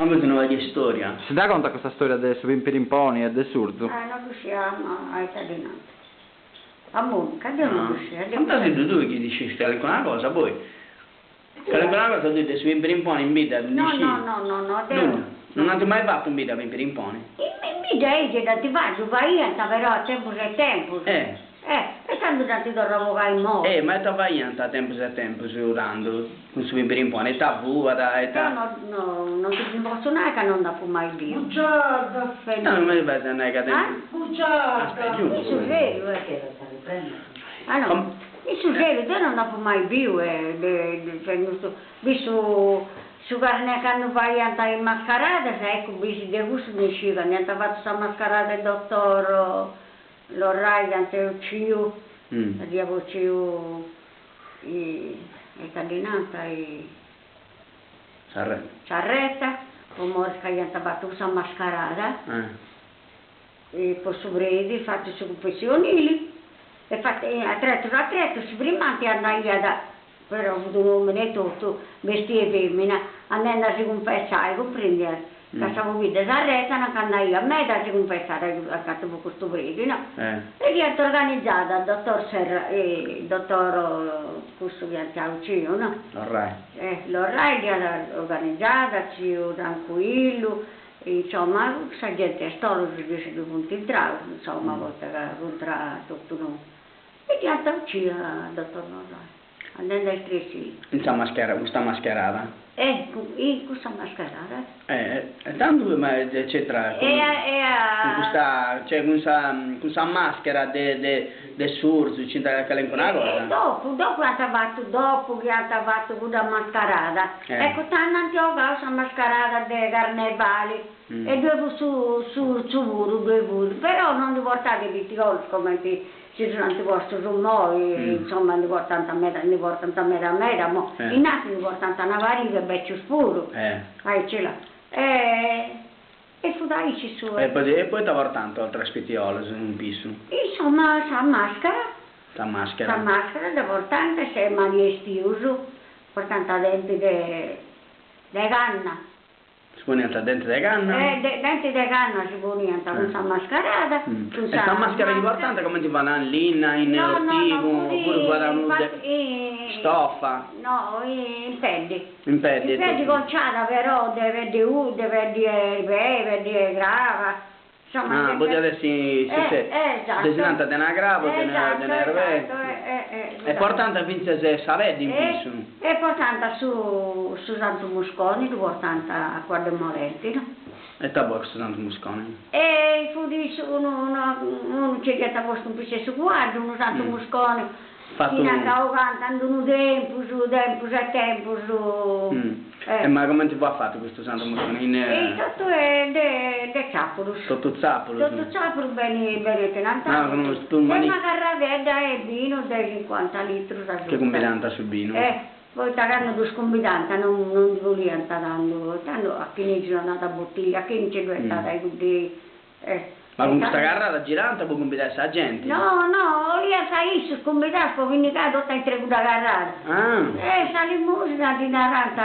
Ma custu no est istoria. Si dda contat custa storia de su pimpirimponi e de s'urzu? Ah, no ddu scia, ma a ita ddi nant. A Monica, deu no ddu scia. Contasiddu tui chi ndi scis calincuna cosa, poi. Calincuna cosa tui de su pimpirimponi in bidda ndi No, scis? no, no, no, no, deu. Nudda? Non ant mai fatu in bidda pimpirimponi? In bidda eja dd'ant fatu, ddu faiant però a tempus e tempus. Eh. Eh, e candu dd'ant torrau a bogai immoi? Eh, ma ita faiant a tempus e tempus tandu, cun su pimpirimponi, ita fuat, ita. Deu no, no, non ti ddu potzu nai ca non dd'apu mai biu. Bugiarda! Tando cumenti fais a nai ca tempus. Bugiarda! Aspetta, giustu. In su seriu, eh. Ah no, in su seriu, deu non dd'apu mai biu e de, cioè, custu, biu su carne candu faiant is mascaradas, eccu, bis de cussu ndi sciu, candu iant fatu sa mascarada 'e dottor Lorrai dd'ant 'ociu, dd'iat 'ociu ita ddi nant S'arreta. S'arreta, po mori ca iant fatu cussa mascarada po su predi, fatu su cunfessionili e fatu a tretus a tretus si frimant e andaiat, però fut un'omini etotu bestiu 'e femina, andendi a si cunfessai, cumprendias Ca sa pobidda 'e s'arreta nanca andaiat meda a si cunfessare acanta fut custu predi, no? E dd'iant organizada dottor Serra, dottor cussu chi ant 'ociu, no? Lorrai. Lorrai dd'iat organizada, tziu Trancuillu, insoma, sa genti 'e Stolus chi si ddu funt intraus, insoma, poita ca contra totu no. E dd'iant 'ociu a dottor Lorrai. Andendi a istrexi. In sa maschera, custa mascherada. Eh, in cussa mascherada. Eh, e tandu ma c'entra cun cun custa, cioè cun sa cun sa maschera de de de s'urzu c'intrat calincuna cosa? E dopu, dopu ant fatu, dopu chi ant fatu cudda mascarada, eccu tando ant 'ogau sa mascarada de carnevali e ddue fut su s'urzu puru, ddue fut, però non ndi portàt i pitiolus cumenti Si ddus ant postus immoi, insoma, ndi portant meda, ndi portant meda meda, ma innantis ndi portant una pariga e becius puru, aici là. E fut aici su. E poita portant oltre a is pitiolos in pissu? Insoma sa maschera. Sa maschera. Sa maschera dda portant e s'est mali 'estius, portant denti de de canna. Si poniant denti de canna? Eh, denti de canna si poniant cun sa mascarada, cun sa. E sa maschera chi portant comenti fuat in linna, in ortigu, oppuru fuat unu de stoffa? No, in peddi. In peddi. In peddi conciada però de peddi de peddi 'e pei, peddi 'e craba Ah, podiat essi de si nant de una craba o de una erbè. E portant fintzas sa peddi in pissu. E portant su su Santu Musconi, ddu portant a cuaddu 'e molenti, no? E ita fuat custu Santu Musconi? E fut unu unu nci dd'iant postu in pissu 'e su cuaddu, unu Santu Musconi Chi nanca 'ogant in unu tempus, tempus e tempus. E ma comenti fuat fatu custu Santu Musconi? In. E totu de de tzàpulus. Totu tzàpulus? Totu tzàpulus beni beni tenantaus. E una carradedda 'e binu de cincuanta litrus asuta. Chi cumbidant su binu? Eh, poita candu ddus cumbidant non non ndi boliant tandu, tandu a chini nci donat buttiglia, a chini nci ddu 'etat a cuddi Ma cun custa carrada girant po cumbidai sa genti? No, no, 'oliant issus cumbidaus po pinnigai totu aintr'e cudda carrada. E sa limosina ddi narant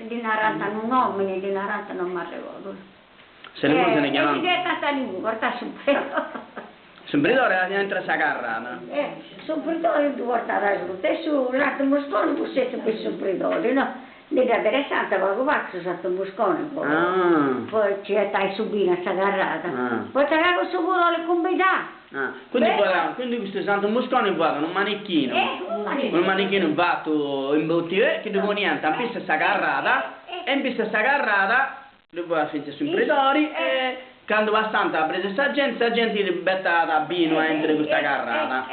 ddi narant unu nomini, ddi narant non m'arregodu. Sa limosina chi E si ghetant inguni, portat su S'impridori aintr'e sa carrada. Eh, s'impridori ddu portat asuta e su Santu Musconi fut setziu in s'impridori, no? Ndi dd'aderetzant pagu pagu su Santu Musconi po po nci 'etai su binu a sa carrada, poita ca cussu puru 'olit cumbidai. Quindi fuat, quindi custu Santu Musconi fuat unu manichinu, unu manichinu fatu in butiu e chi ddu poniant in pissu 'e sa carrada e in pissu 'e sa carrada Ddu fuat fintzas s'impridori e candu passànt a presu sa genti, sa genti ddi betat binu aintru de custa carrada.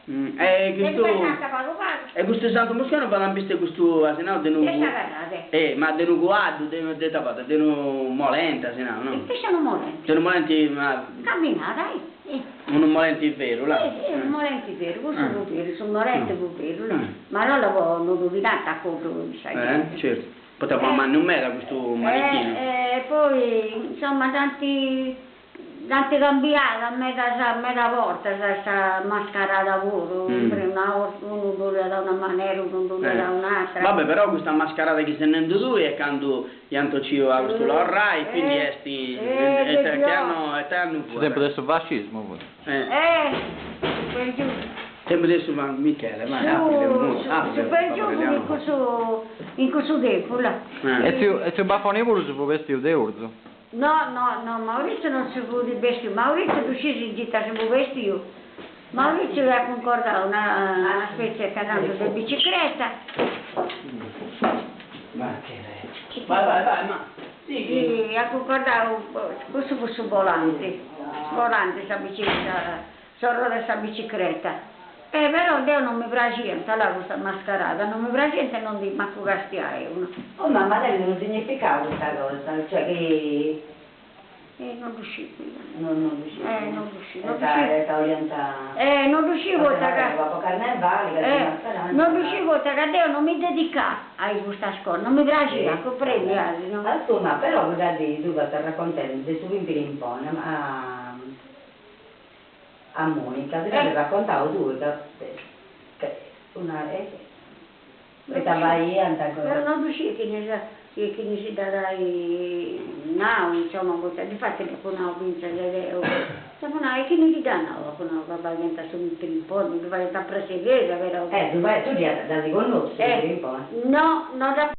E custu e custu Santu Musconi fuat in pissu de custu as nau de unu eh ma de unu cuaddu de de ita fuat de unu molenti as nau no? De unu molenti ma unu molenti veru là. Unu molenti veru, cussu fut veru, su molenti fut veru là, ma no no ddu tirànt a coddu sa genti. Eh certu. Poita fuat mannu meda custu manichinu. E poi insoma dd'ant. Dd'ant cambiada medas meda bortas sa mascarada puru, una 'orta unu ddu 'oliat a una manera, unu ddu 'oliat a un'atra. Vabbè però custa mascarada chi ses nendu tui est candu iant 'ociu a custu Lorrai, quindi est ite annu ite annu Su tempus de su fascismu fut. Eh, su per giù. Tempus de su Michele, vai, Su per giù fut in cussu in cussu tempus là. E tziu e tziu Bafoni puru si fut bestiu de urzu. No, no, no, Maurizio non si fut bestiu, Maurizio ddu scis in ita si fut bestiu? Maurizio iat cuncordau una una spètzia ita nant de bicicreta. Vai vai vai ma sighi. Iat cuncordau, cussu fut su volanti, su volanti sa bicicreta, s'orroda 'e sa bicicreta. Eh però deu non mi praxiant, là custas mascaradas, non mi praxiant e non ndi mancu castiai una. Oh mamma tenit unu significau custa cosa, cioè chi. Eh non ddu sciu. No non ddu sciu. Eh non ddu sciu, non ddu Eta sciu. eta 'oliant. Eh non ddu sciu poita ca. Po carnevali ca si mascarant. Non ddu sciu poita ca deu non mi dedicà a i custas cosas, non mi praxiat, cumprendi 'asi no. Ascurta ma però cudda dì tui fiast raccontendi de su pimpirimpone a A Monica, si dd'as raccontau tui ca una ita faiant ancora. Però non ddu sciu chini chini si dd'at ai nau, insoma, poita difati dd'apu nau finzas deu, dd'apu nau, e chini ti dd'at nau, apu nau ca faiant su pimpirimponi, ddu faiant a prassi 'e cheja però. Eh, tu dd'as connotu su pimpirimponi? No, no dd'apu.